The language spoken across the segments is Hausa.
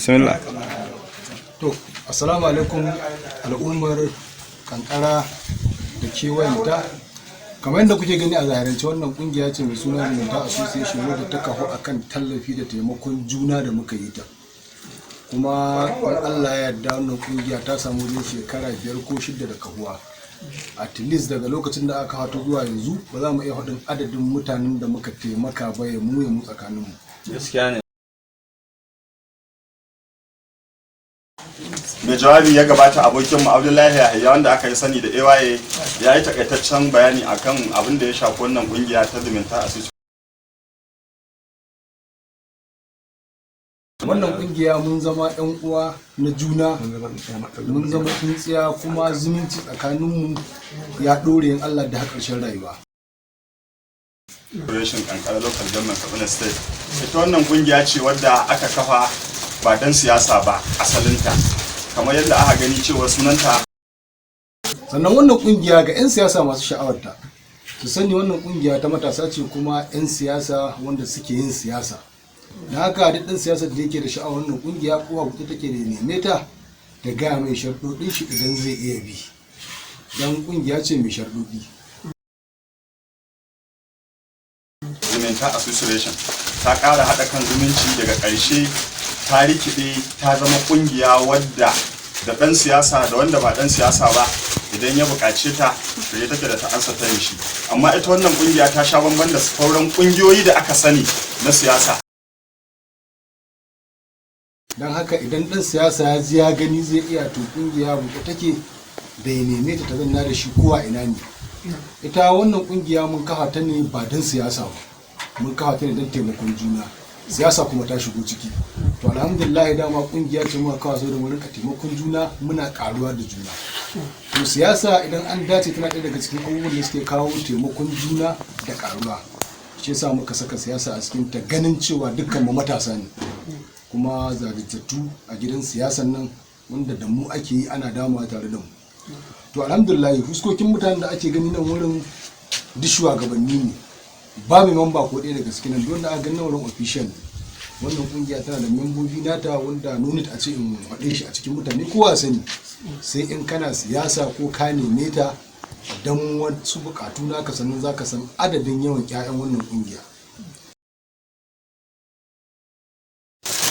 Bismillah. To, assalamu alaikum al'ummar Kankara da kewayenta. Kamar yadda kuke gani a zahirance, wannan kungiya ce mai suna Zumunta Association, wadda ta kahu akan tallafi da taimakon juna da muka yi ta. Kuma in Allah ya yarda, wannan kungiya ta samu wajen shekara 5 ko 6 da kahuwa. At least daga lokacin da aka hato zuwa yanzu, ba za mu iya faɗin adadin mutanen da muka taimaka ba ya mu ya mu tsakaninmu. Gaskiya ne. Mai jawabi ya gabata, abokinmu Abdullahi Yahaya, wanda aka yi sani da AYA, ya yi takaitaccen bayani akan abin da ya shafi wannan kungiya ta Zumunta Association. Wannan kungiya mun zama yan uwa na juna, mun zama tsintsiya, kuma zumunci tsakaninmu ya ɗore in Allah da har ƙarshen rayuwa. Operation Kankara Local Government, Katsina State. Ita wannan kungiya ce wadda aka kafa ba don siyasa ba asalinta, kamar yadda aka gani cewa sunanta. Sannan wannan kungiya, ga 'yan siyasa masu sha'awarta su sani, wannan kungiya ta matasa ce, kuma 'yan siyasa wanda suke yin siyasa. Da haka duk ɗan siyasa da yake da sha'awar wannan kungiya, kowa kuɗi take da neme ta da gaya mai sharɗoɗin shi idan zai iya bi, don kungiya ce mai sharɗoɗi. Zumunta Association ta ƙara haɗa kan zumunci. Daga ƙarshe ta rikide ta zama ƙungiya wadda da ɗan siyasa da wanda ba ɗan siyasa ba, idan ya buƙace ta, shirye take da ta ansa ta yin shi. Amma ita wannan ƙungiya ta sha bamban da sauran ƙungiyoyi da aka sani na siyasa. Don haka idan ɗan siyasa ya ji ya gani zai iya, to kungiya buɗe take da ya neme ta, ta zanna da shi kowa ina ne. Ita wannan kungiya mun kafa ta ne ba don siyasa ba, mun kafa ta ne don taimakon juna. Siyasa kuma ta shigo ciki. To alhamdulillah, dama kungiya ce muka kawo saboda mu rinka taimakon juna, muna karuwa da juna. To siyasa, idan an dace, tana ɗaya daga cikin abubuwan da suke kawo taimakon juna da karuwa. Shi yasa muka saka siyasa a cikin ta, ganin cewa dukkan mu matasa ne kuma zagajattu a gidan siyasan nan, wanda da mu ake yi, ana damawa tare da mu. To alhamdulillah, fuskokin mutanen da ake gani nan wurin duk shugabanni ne, ba mai mamba ko ɗaya daga cikin nan. Don da aka gani nan wurin official ne. Wannan kungiya tana da membobi nata wanda nunit a ce in faɗe shi a cikin mutane kowa sani, sai in kana siyasa ko ka neme ta don wasu bukatu naka, sannan za ka san adadin yawan 'ya'yan wannan kungiya.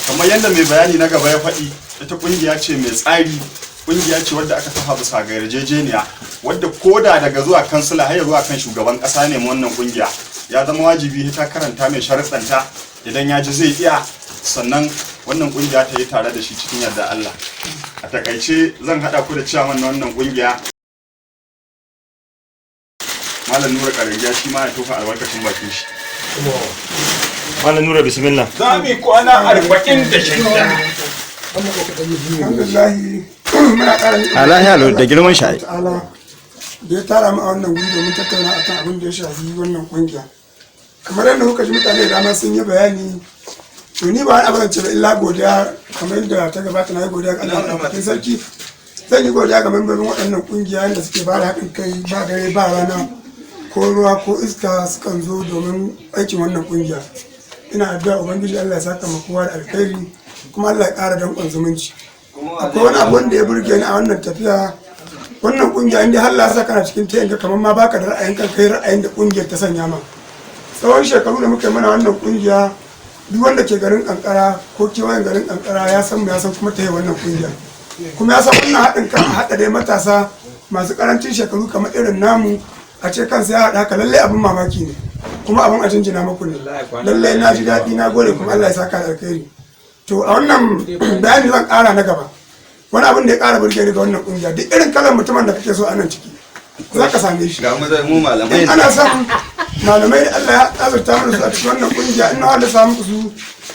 Kamar yadda mai bayani na gaba ya faɗi, ita kungiya ce mai tsari, kungiya ce wadda aka kafa bisa ga yarjejeniya, wadda koda daga zuwa kansila har zuwa kan shugaban ƙasa ne wannan kungiya, ya zama wajibi ta karanta mai sharuɗanta. Idan ya ji zai iya, sannan wannan kungiya ta yi tare da shi cikin yarda Allah. A takaice, zan haɗa ku da ciyaman na wannan kungiya, Malam Nura Karangiya, shi ma ya tofa albarkacin bakin shi. Malam Nura, bismillah. Za mu yi kwana 46. Alhamdulillahi, muna ƙara miƙa Alahiya da girman shi ai. ta'ala da ya tara mu a wannan wuri domin tattauna akan abin da ya shafi wannan kungiya. Kamar yadda kuka ji, mutane da dama sun yi bayani. To ni ba wani abu zan ce ba illa godiya. Kamar yadda ta gabata na yi godiya ga Allah madaukakin sarki, zan yi godiya ga membobin waɗannan kungiya yadda suke ba da haɗin kai ba dare ba rana, ko ruwa ko iska sukan zo domin aikin wannan kungiya. Ina addu'a Ubangiji Allah ya saka ma kowa da alkhairi, kuma Allah ya ƙara danƙon zumunci. Akwai wani abu wanda ya burge ni a wannan tafiya. Wannan kungiya, inda har Allah ya sa kana cikin ta, yanka kamar ma baka da ra'ayin kan kai, ra'ayin da kungiyar ta sanya ma. Tsawon shekaru da muka yi mana wannan kungiya, duk wanda ke garin Kankara ko kewayen garin Kankara ya san mu, ya san kuma ta yi wannan kungiya, kuma ya san wannan haɗin kan a haɗa dai matasa masu ƙarancin shekaru kamar irin namu, a ce kansa ya haɗa haka, lallai abin mamaki ne, kuma abin a jinjina muku ne. Lallai na ji daɗi, na gode, kuma Allah ya saka da alkhairi. To a wannan bayani zan ƙara na gaba, wani abin da ya ƙara burge ni ga wannan ƙungiya, duk irin kalan mutumin da kake so a nan ciki za ka same shi. Ga mu zai mu malamai. In ana son malamai da Allah ya azurta mana su a cikin wannan kungiya, in na wanda samu su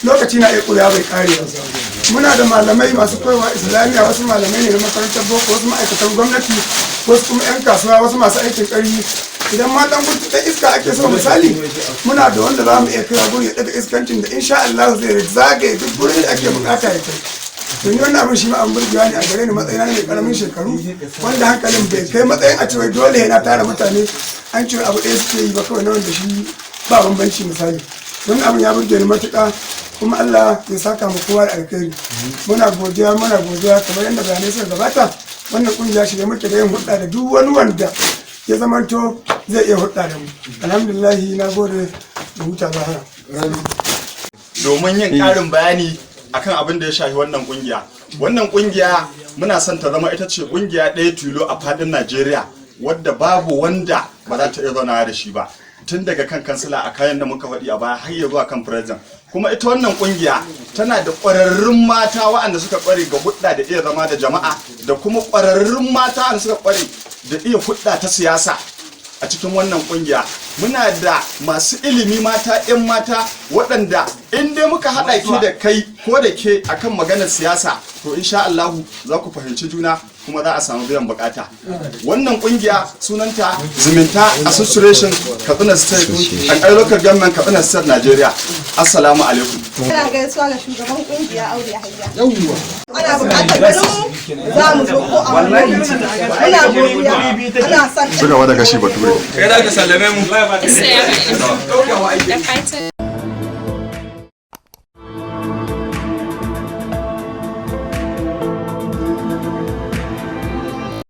lokaci na iya ƙuri'a bai kare ba. Muna da malamai masu koyarwa Islamiyya, wasu malamai ne na makarantar boko, wasu ma'aikatan gwamnati, wasu kuma 'yan kasuwa, wasu masu aikin ƙarfi. Idan ma dan gudu dan iska ake so, misali, muna da wanda za mu iya kaiwa guri ya daga iskancin da insha Allah zai zagaye duk gurin da ake bukata ya kai. To ni wannan abin shi ma an burgewa ne a gare ni, matsayina ne mai karamin shekaru wanda hankalin bai kai matsayin a cewa dole yana tara mutane an ce abu ɗaya suke yi ba, kawai na wanda shi ba bambanci. Misali, wannan abin ya burge ni matuƙa. Kuma Allah ya saka mu kowa da alkhairi. Muna godiya, muna godiya. Kamar yadda bayanai suka gabata, wannan kungiya shi ne muke da yin hulɗa da duk wani wanda ya zamanto zai iya hulɗa da mu. Alhamdulillah, na gode da huta zahara. Domin yin ƙarin bayani akan abin da ya shafi wannan kungiya. Wannan kungiya muna son ta zama ita ce kungiya ɗaya tilo a fadin Najeriya wadda babu wanda ba za ta iya zaunawa da shi ba, tun daga kan kansila a kayan da muka faɗi a baya har ya zuwa kan president. Kuma ita wannan kungiya tana da ƙwararrun mata waɗanda suka ƙware ga hudda da iya zama da jama'a, da kuma ƙwararrun mata waɗanda suka ƙware da iya hudda ta siyasa. A cikin wannan kungiya muna da masu ilimi mata, 'yan mata, waɗanda in dai muka haɗa ki da kai ko da ke akan maganar siyasa, to insha Allahu za ku fahimci juna kuma za a samu biyan bukata. Wannan kungiya sunanta Zumunta Association, Katsina State and Local Government, Katsina State, Nigeria. Assalamu alaikum. Ina gaisuwa ga shugaban kungiya Audu Yahaya. Yawwa. Ana buƙatar ganin mu, za mu zo ko a wani lokaci. Muna godiya. Ana son Ci gaba da gashi, Bature. Kai za ka sallame mu. Assalamu alaikum. Da fatan